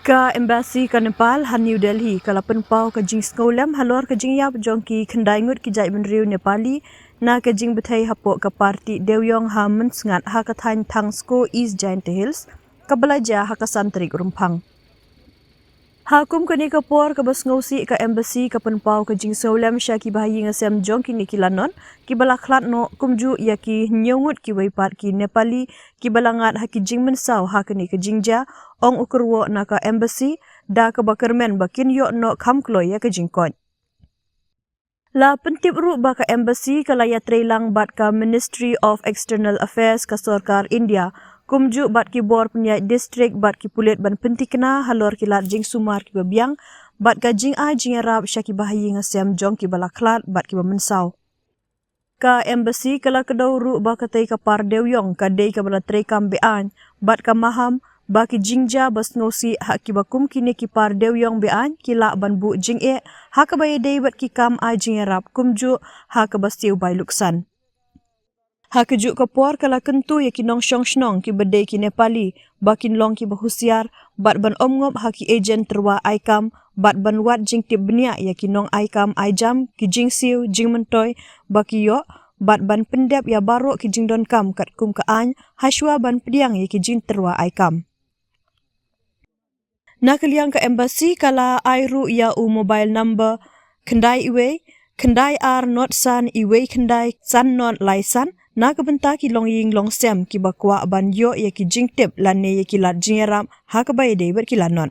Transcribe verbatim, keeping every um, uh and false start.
Ka Embassy ka Nepal ha New Delhi ka la pynpaw ka jingsngewlem halor ka jingïap jong ki khyndai ngut ki jaitbynriew Nepali na ka jingbthei hapoh ka party dewïong ha Mynsngat ha ka thaiñ Thang Sko, East Jaintia Hills, kaba la jia ha ka san tarik Rymphang. Ha kum kane ka por kaba sngewsih, ka Embassy ka pynpaw ka jingsngewlem sha ki bahaïing hasem jong kine ki lanot kiba la khlad noh, kumjuh ïa ki hynñiew ngut kiwei pat ki Nepali kiba la ngat ha ki jingmynsaw ha kane ka jingjia, ong u kyrwoh na ka Embassy, da kaba kyrmen ba kin ïoh noh kham kloi ïa ka jingkoit. La pyntip ruh ba ka Embassy ka la ïatreilang bad ka Ministry of External Affairs ka sorkar India, kumjuh bad ki bor pynïaid district bad ki pulit ban pynthikna halor ki lad jingsumar kiba biang bad ka jingai jingïarap sha ki bahaïing hasem jong kiba la khlad bad kiba mynsaw. Ka Embassy ka la kdew ruh ba katei ka par dewïong ka dei kaba la treikam be-aiñ bad ka maham ba ki jingjia ba sngewsih ha kiba kum kine ki par dewïong be-aiñ ki lah ban buh jingeh ha kaba ïadei bad ki kam ai jingïarap, kumjuh ha kaba siew bai luksan. Ha kajuh ka por ka la kyntu ïa ki nongshong shnong kiba dei ki Nepali ba kin long kiba husiar bad ban ym ngop ha ki agent tyrwa ai kam bad ban wad jingtip bniah ïa ki nongai kam ai jam, ki jingsiew jingmyntoi ba ki ïoh, bad ban pyndep ïa baroh ki jingdonkam katkum ka aiñ hashwa ban pdiang ïa ki jingtyrwa ai kam. Na ka liang ka Embassy ka la ai ruh ïa u mobile number khyndai wei khyndai ar not san wei khyndai san not lai san na ka bynta ki longïing longsem kiba kwah ban ïoh ïa ki jingtip lane ïa ki lad jingïarap ha kaba ïadei bad ki lanot.